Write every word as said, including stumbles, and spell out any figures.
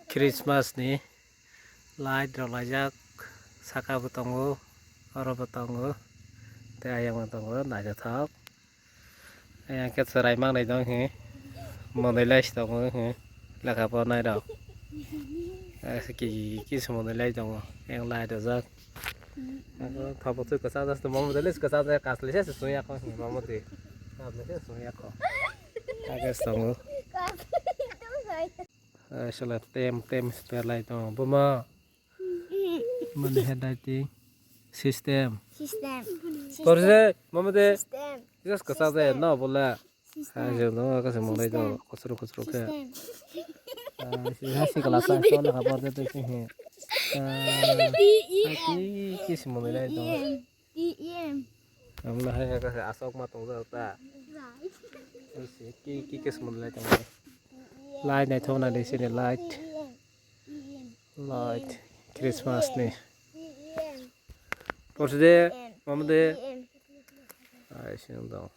Christmas ni light rok laijak, saka bo tongo, oro bo tongo, tei ayang bo tongo, naithothok. Ayang khe chwrai mangnai dong he, monwi lai si tongo he, lekha pornai rok. Ki ki ki se monwi lai tongo, ayang light rwjak. Ako thobo twi kwchajak se, mamo de les kwchajak, kasle se sung yakho he, mamo de. Kasle se sung yakho. Age tongo. Ai, sala tem, tem, spare light tongo. Buma. Mani head lighting. System. System. Korje, mama de. System. Just kasa de, no, bola. System. Ai, je, no, kasi mong light tongo. Kusuru, kusuru ke. System. Ah, si, ha, si, kala sa, so, na, kabar de, de, si, he. Ah, ki, ki, si mong light tongo. T E M. Ang na hai ka asok ma tong jak ta. Ki ki kes mon lai tong. Light nai thok na de sini light. Light Christmas ni. Porsi de, mama de. Ai sing dong.